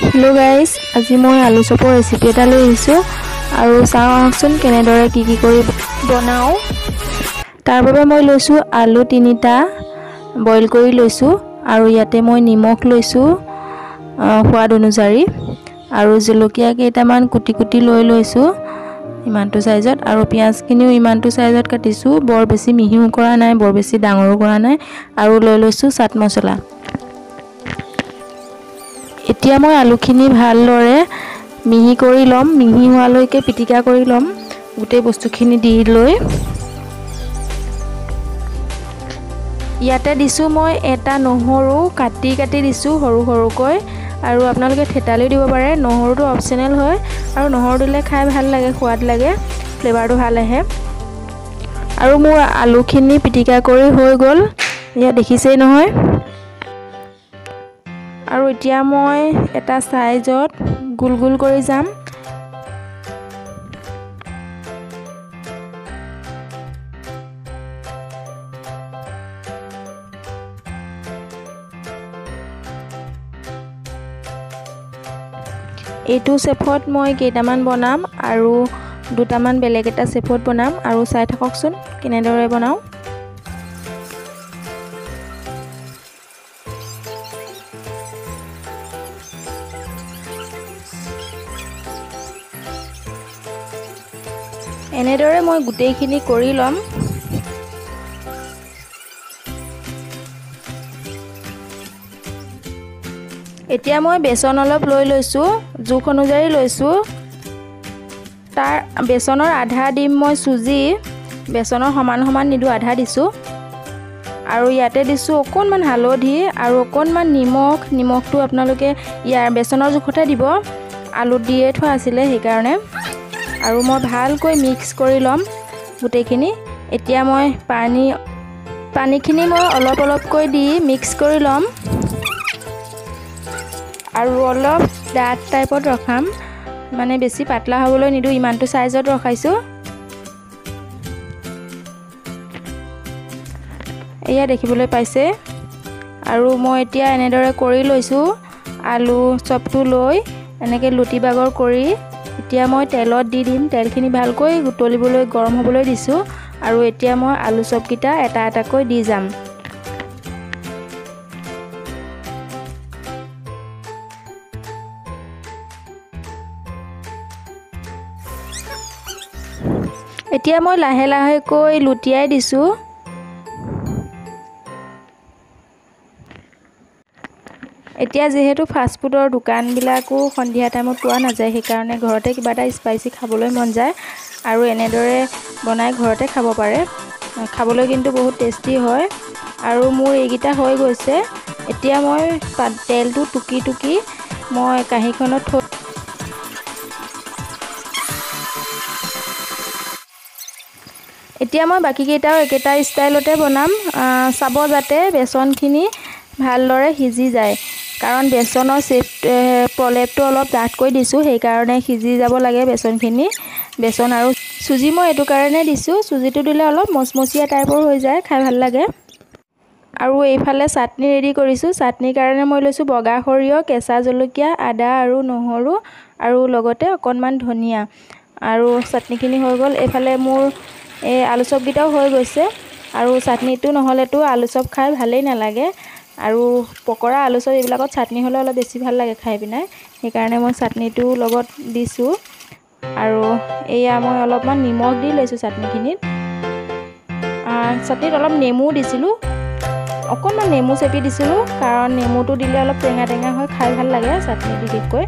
Hello' guys, আজি মই আলু চপৰ ৰেচিপি এটা লৈ আহিছোঁ আৰু চাওঁ আহকচোন কেনেদৰে কি কি কৰি বনাওঁ। তাৰ বাবে মই লৈছোঁ আলু 3টা বইল কৰি লৈছোঁ আৰু ইয়াতে মই নিমখ লৈছোঁ সোৱাদ অনুযায়ী আৰু জলকীয়া কেইটামান কুটি কুটি লৈ লৈছোঁ ইমানটো চাইজত আৰু পিঁয়াজখিনিও ইমানটো চাইজত কাটিছোঁ, বৰ বেছি মিহিও কৰা নাই, বৰ বেছি ডাঙৰো কৰা নাই। আৰু লৈ লৈছোঁ চাট মছলা। এতিয়া মই আলুখিনি ভালদৰে মিহি কৰি ল'ম, মিহি হোৱালৈকে পিটিকা কৰি ল'ম গোটেই বস্তুখিনি দি লৈ। ইয়াতে দিছোঁ মই এটা নহৰু কাটি কাটি দিছোঁ সৰু সৰুকৈ, আৰু আপোনালোকে থেতালিও দিব পাৰে, নহৰুটো অপশ্যনেল হয় আৰু নহৰু দিলে খাই ভাল লাগে, সোৱাদ লাগে, ফ্লেভাৰটো ভাল আহে। আৰু মোৰ আলুখিনি পিটিকা কৰি হৈ গ'ল, ইয়াত দেখিছেই নহয়। আৰু এতিয়া মই এটা চাইজত গোল গোল কৰি যাম। এইটো চেফত মই কেইটামান বনাম আৰু দুটামান বেলেগ এটা চেফত বনাম, আৰু চাই থাককচোন কেনেদৰে বনাওঁ। এনেদৰে মই গোটেইখিনি কৰি ল'ম। এতিয়া মই বেচন অলপ লৈ লৈছোঁ, জোখ অনুযায়ী লৈছোঁ। তাৰ বেচনৰ আধা দিম মই চুজি, বেচনৰ সমান সমান নিদিওঁ, আধা দিছোঁ। আৰু ইয়াতে দিছোঁ অকণমান হালধি আৰু অকণমান নিমখ। নিমখটো আপোনালোকে ইয়াৰ বেচনৰ জোখতে দিব, আলু দিয়ে থোৱা আছিলে সেইকাৰণে। আৰু মই ভালকৈ মিক্স কৰি ল'ম গোটেইখিনি। এতিয়া মই পানীখিনি মই অলপ অলপকৈ দি মিক্স কৰি ল'ম আৰু অলপ ডাঠ টাইপত ৰখাম, মানে বেছি পাতলা হ'বলৈ নিদিওঁ, ইমানটো চাইজত ৰখাইছোঁ। এয়া দেখিবলৈ পাইছে। আৰু মই এতিয়া এনেদৰে কৰি লৈছোঁ আলু চপটো লৈ এনেকৈ লুটি বাগৰ কৰি। এতিয়া মই তেলত দি দিম, তেলখিনি ভালকৈ উতলিবলৈ গৰম হ'বলৈ দিছোঁ। আৰু এতিয়া মই আলু চপকেইটা এটা এটাকৈ দি যাম। এতিয়া মই লাহে লাহেকৈ লুটিয়াই দিছোঁ। এতিয়া যিহেতু ফাষ্টফুডৰ দোকানবিলাকো সন্ধিয়া টাইমত পোৱা নাযায়, সেইকাৰণে ঘৰতে কিবা এটা স্পাইচি খাবলৈ মন যায় আৰু এনেদৰে বনাই ঘৰতে খাব পাৰে। খাবলৈ কিন্তু বহুত টেষ্টি হয়। আৰু মোৰ এইকেইটা হৈ গৈছে। এতিয়া মই তেলটো টুকি টুকি মই কাঁহীখনত থৈ এতিয়া মই বাকীকেইটাও একেটা ষ্টাইলতে বনাম। চাব যাতে বেচনখিনি ভালদৰে সিজি যায়, কাৰণ বেচনৰ চেপ প্ৰলেপটো অলপ ডাঠকৈ দিছোঁ, সেইকাৰণে সিজি যাব লাগে বেচনখিনি। বেচন আৰু চুজি মই এইটো কাৰণে দিছোঁ, চুজিটো দিলে অলপ মচমচীয়া টাইপৰ হৈ যায়, খাই ভাল লাগে। আৰু এইফালে চাটনি ৰেডি কৰিছোঁ। চাটনিৰ কাৰণে মই লৈছোঁ বগা সৰিয়হ, কেঁচা জলকীয়া, আদা আৰু নহৰু আৰু লগতে অকণমান ধনিয়া। আৰু চাটনিখিনি হৈ গ'ল। এইফালে মোৰ এই আলু চপকেইটাও হৈ গৈছে। আৰু চাটনিটো নহ'লেতো আলু চপ খাই ভালেই নালাগে। আৰু পকৰা, আলু চপ এইবিলাকত চাটনি হ'লে অলপ বেছি ভাল লাগে খাই পিনে, সেইকাৰণে মই চাটনিটো লগত দিছোঁ। আৰু এয়া মই অলপমান নিমখ দি লৈছোঁ চাটনিখিনিত। চাটনিত অলপ নেমু দিছিলোঁ, অকণমান নেমু চেপি দিছিলোঁ, কাৰণ নেমুটো দিলে অলপ টেঙা টেঙা হয়, খাই ভাল লাগে চাটনি বিশেষকৈ।